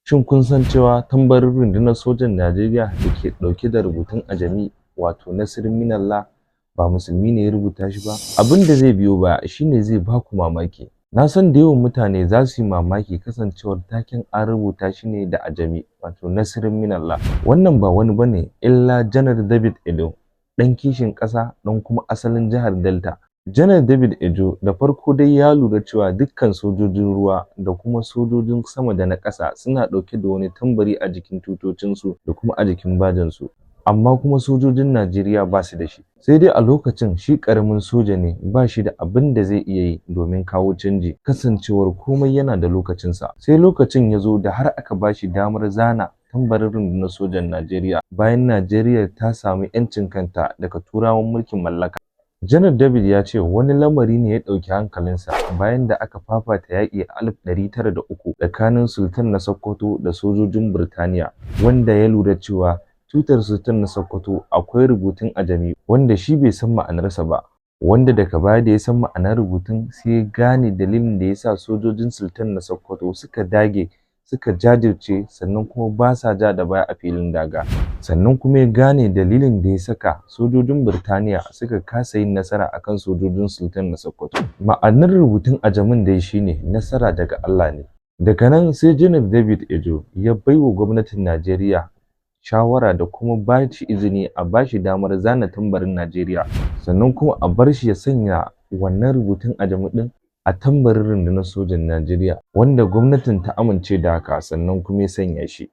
Shin kun san cewa tambarin rundunar sojan Najeriya da ke ɗauke da rubutun Ajami, wato Nasrun Minallah, ba musulmi ne ya rubuta shi ba? Abin da zai biyo baya shine zai ba ku mamaki. Na san da yawan mutane za su yi mamaki kasancewar taken an rubuta shi ne da Ajami, wato Nasrun Minallah. Wannan ba wani bane illa Janar David Edo, ɗan kishin ƙasa, ɗan kuma asalin jihar Delta. Janar David Ejo da farko dai ya lura cewa dukkan sojojin ruwa da kuma sojojin sama da na ƙasa suna ɗauke da wani tambari a jikin tutocinsu da kuma a jikin bajansu, amma kuma sojojin Najeriya ba su da shi. Sai dai a lokacin shi ƙaramin soja ne, ba shi da abin da zai iya yi domin kawo canji, kasancewar komai yana da lokacinsa. Sai lokacin ya zo da har aka ba shi damar zana tambarin rundunar sojan Najeriya bayan Najeriya ta samu 'yancin kanta daga Turawan mulkin mallaka. Janar David ya ce wani lamari ne ya ɗauki hankalinsa bayan da aka fafata yaƙi a 1903 tsakanin Sultan na Sokoto da sojojin Birtaniya, wanda ya lura cewa tutar Sultan na Sokoto akwai rubutun Ajami wanda shi bai san ma'anarsa ba, wanda daga baya da ya san ma'anar rubutun sai ya gane dalilin da ya sa sojojin Sultan na Sokoto suka dage, suka jajirce, sannan kuma ba sa ja da baya a filin daga. Sannan kuma ya gane dalilin da ya saka sojojin Birtaniya suka kasa yin nasara akan sojojin Sultan na Sokoto. Ma'anar rubutun Ajamin dai shine nasara daga Allah ne. Daga nan sai Janar David Ejo ya baiwa gwamnatin Najeriya shawara da kuma ba shi izini a ba shi damar zana tambarin Najeriya, sannan kuma a bar shi ya sanya wannan rubutun Ajami ɗin a tambarin rundunar sojan Najeriya, wanda gwamnatin ta amince da haka, sannan kuma ya sanya shi.